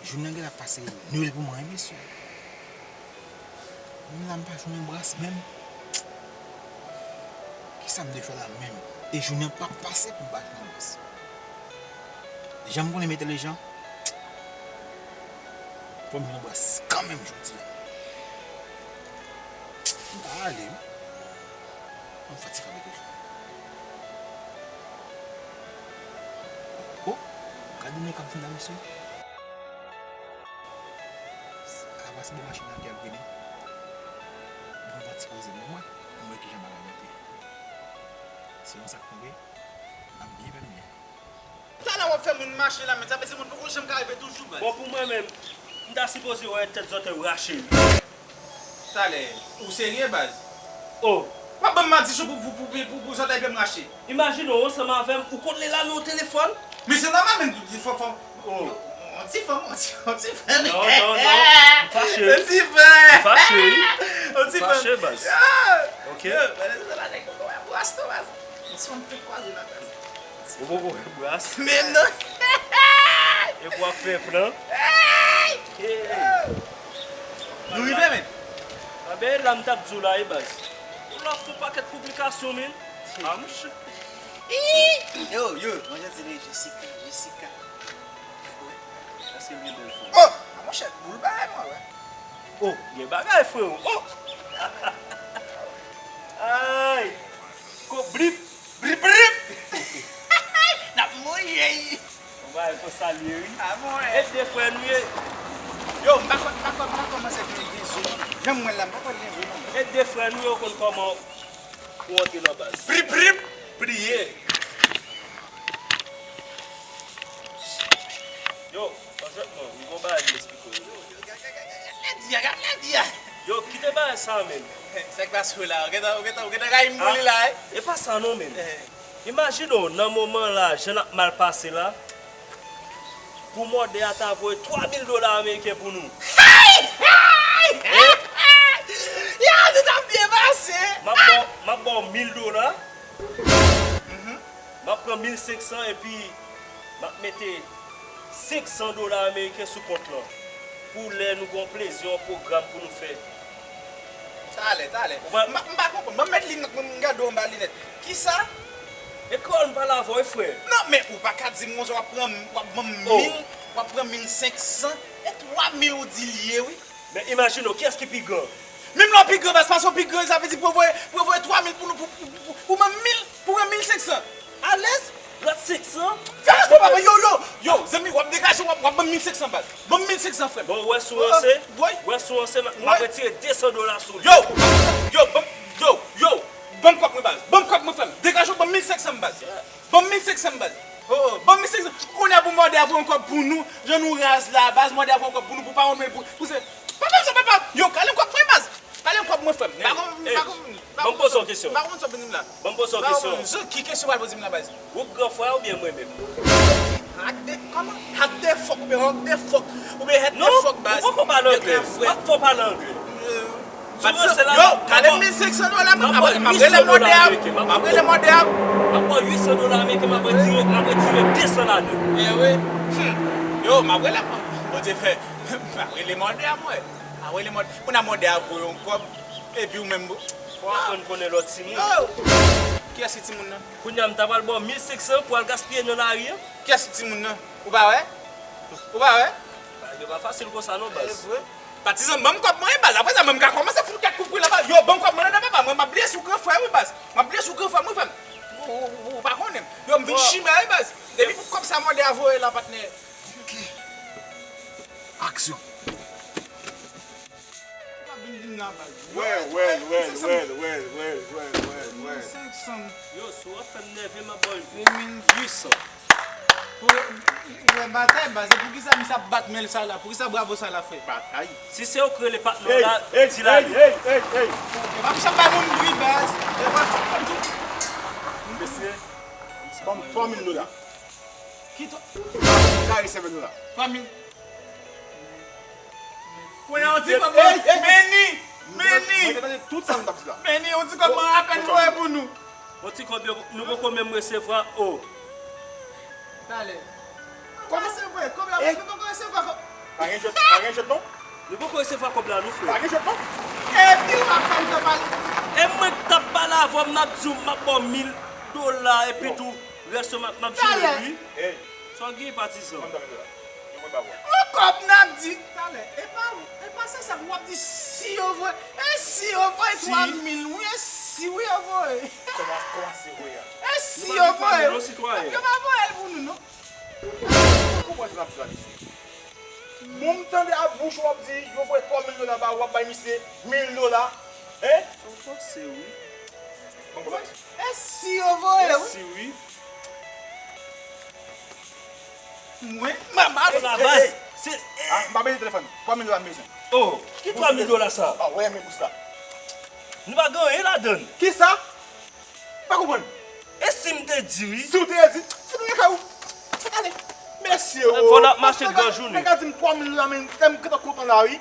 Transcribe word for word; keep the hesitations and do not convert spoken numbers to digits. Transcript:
Jounen an gentan pase nil pou mwen, wi, mesye. Menm la, m pa jwenn yon bras menm. Kisa m dwe fè la menm? E jounen an p ap pase pou m pa jwenn yon bras. Jan m konnen m entèlijan, fò m jwenn yon bras kanmenm jodi a. M ta ale, wi. M fatige avèk yo. Oh, gade nèg k ap vin la, mesye. Apa se bò machin nan ki ap vini. Bon, m fè ti poze m, mwen, pou m wè kijan bagay yo te. Sinon, sa k tonbe, m ap byen fè m byen. Talè w ap fè moun mache la, men sa vle di moun poko janm ka rive toujou, baz. Bon, pou mwen menm, m ta sipoze wè tèt zòtèy ou rache. Talè, ou serye, baz? Oh. W ap ban m madichon pou, pou, pou, pou, pou, pou zòtèy pye m rache. Imajine w ansanm avè m, ou konn lè la nan yon telefòn? Men se nòmal, men fò, fò, oh, yon ti fanm, yon ti, yon ti fanm. Non, non, non, m fache. Yon ti fanm. M fache, wi. Yon ti fanm. M fache, baz. Yeah. Ok. Yo, baz, se la nèg yo wè bras non, baz. Yon ti fanm tèt kwaze la, baz. Ou poko wè bras? Menm non. Epi w ap fè plan. Hey! Nou rive, men. Anben, la m t ap di w la, wi, baz. Ou la fè yon pakèt konplikasyon, men. Ah, mouche. Yo, yo, mwen jan di li, Jessica, Jessica. Èske l gen bèl fanm? Oh! Ah, monchè, boul bagay, mwen, wè. Oh, gen bagay, frewo. Oh! Ay! Ko blip! Blip, blip! N ap mouri, ey! Yon bagay konsa l ye, wi. Ah bon, ey? E de frè nou ye. Yo, m pa kwè, m pa kwè, m pa kòmanse gen, gen zo, non. Jan m wè l la, m pa kwè l gen zo, non. E de frè nou yo konn kòman ou antre nan baz. Blip, blip! Priye! Yo, franchman, m gon bagay m esplike w. Yo, yo, yo, gad lèdi a, gad lèdi a. Yo, kite bagay sa, menn. Sa k pase w la? Ou gentan, ou gentan, ou gentan rayi m pou li la, wi. E pa sa non, menn. Eh. Imajine w, nan moman la, jan n ap mal pase la, pou mòdè a ta voye twa mil dola ameriken pou nou. Hey! Hey! Eh? Yo, nou t ap byen pase. M ap ba w, m ap ba w mil dola. Mhm. M ap pran mil senk san epi m ap mete senk san dola ameriken sou kont lan pou lè nou gen yon plezi, yon pwogram pou nou fè. Talè, talè. Ou pa... M pa, m pa konprann. Ban m met linèt mwen, m gade w anba linèt. Kisa? E kreyòl m pale avè w, wi, frè. Non, men ou pa ka di m konsa w ap pran, w ap ban m mil, w ap pran mil senk san, e twa mil ou di l ye, wi. Men imajine w, kiyès ki pi gran? Menm lè w pi gran, baz, paske w pi gran, sa vle di pou yo voye, pou yo voye twa mil pou nou, pou, pou, pou, pou ban m mil, pou pran mil senk san. Alèz. Lòt senk san? Fè respè, papa, yo, yo, yo, zanmi, w ap degaje, w ap, w ap ban m mil senk san, baz. Ban m mil senk san, frè m. Bon, wè si w ranse, wè si w ranse, m ap retire de san dola sou li. Yo, yo, ban m, yo, yo, ban m kòb mwen, baz. Ban m kòb mwen, frè m. Degaje w, ban m mil senk san, baz. Ban m mil senk san, baz. Oh, oh, ban m mil senk san. Kounye a pou mòdè a voye yon kòb pou nou, jan nou raz la, baz, mòdè a voye yon kòb pou nou, pou pa yon mil, pou, pou se, pa fè m sa, papa. Yo, kale m kòb mwen, baz. Kale m kòb mwen, frè m. Pa konn, pa konn, pa konn. Ban m poze w kesyon. Pa konn sa w vin di m la. Ban m poze w kesyon. Ki kesyon w pral poze m la, baz? Ou gran frè oubyen mwen menm? Hot the, kòman? Hot the fuck oubyen hot the fuck? Oubyen head the fuck, baz? Non, ou poko pale anglè. Ou pa fè w pale anglè. Yo, kale mil senk san dola, m ap rele mòdè a. M ap rele mòdè a. M ap ba w uit san dola ameriken, m ap retire, m ap retire de san ladan. Eh wi. Hmm. Yo, m ap rele, Bondye fè, m ap rele mòdè a, mwen. M ap rele mòdè, moun a mòdè a voye yon kòb, epi ou menm, bon. Fò w aprann konnen lòt timoun. Yo! Kiyès ki timoun nan? Kounye a, m ta pral ba w mil senk san pou al gaspiye nan lari a. Kiyès ki timoun nan? Ou pa wè? Ou pa wè? Bagay yo pa fasil konsa non, baz. E vre. Patizan, ban m kòb mwen, baz. Apre sa, mwen, m ka kòmanse fout kèk kout pwen la, baz. Yo, ban m kòb mwen, non, papa. Mwen, m ap bliye si w gran frè m, wi, baz. M ap bliye si w gran frè m, wi, frè m. Ou, ou, ou, ou pa konnen. Yo, m vin chimè, wi, baz. Depi pou kòb sa mòdè a voye la, patnè. Ok. Aksyon. Ou pa vin di m la, baz. Well, well, well, well, well, well, well, well, well. Mil senk san. Yo, si w ap fè m nève, m ap ba w uit san. Pou, pou, pou batay, baz, se poukisa misye ap bat men l sa la? Poukisa bravo sa la fè? Batay. Si se ou k rele patnè w la, di l ale. Hey, hey, hey, hey. Yo, pa misye ap bay moun bri, baz. Mesye, ban m twa mil dola. Ki twa? Kare sèvè dola. Twa mil. Kounye a, yon ti kòb, meni, meni. Mwen te tande tout sa nou t ap di la. Meni, yon ti kòb mwen apèn voye pou nou. Yon ti kòb yo, nou poko menm resevwa, o. Talè. Kòman se vre? Kòb la, nou poko resevwa kòb. Pa gen jwèt, pa gen jwèt non. Nou poko resevwa kòb la non, frè. Pa gen jwèt non. Epi w ap fè m fè pale. E mwen k t ap pale avè w, m ap di w m ap ba w mil dola epi tou rès yo m ap m ap jere wi. Sa w gen patizan? Yon kòb n ap di talè. E pa e pa se sa w ap di si yo voye. E si yo voye twa mil wi, e si wi yo voye. Kòman kòman si voye a? E si yo voye. Sitwayen. Yo pa voye l pou nou non. Ou konprann sa n ap di la mesye? Bon m tande ak bouch ou w ap di yo voye twa mil dola ba ou w ap bay misye mil dola. Hein? Ou panse wi. Bon kòb la mesye. E si yo voye wi. Si wi. Mwen, mama. Sa baz. Se Ah, m pa bezwen telefòn. Twa mil dola m bezwen. Oh, ki twa mil dola sa? Ah, wè men bouch la. Nou pa gen anyen ladann. Kisa? Pa konprann. E si m te di wi? Si w te di, fout ale kay ou. Fout ale. Mesye o. Fò n ap mache gran jounen. Nèg la di m twa mil dola men m tèm kontan kontan la wi.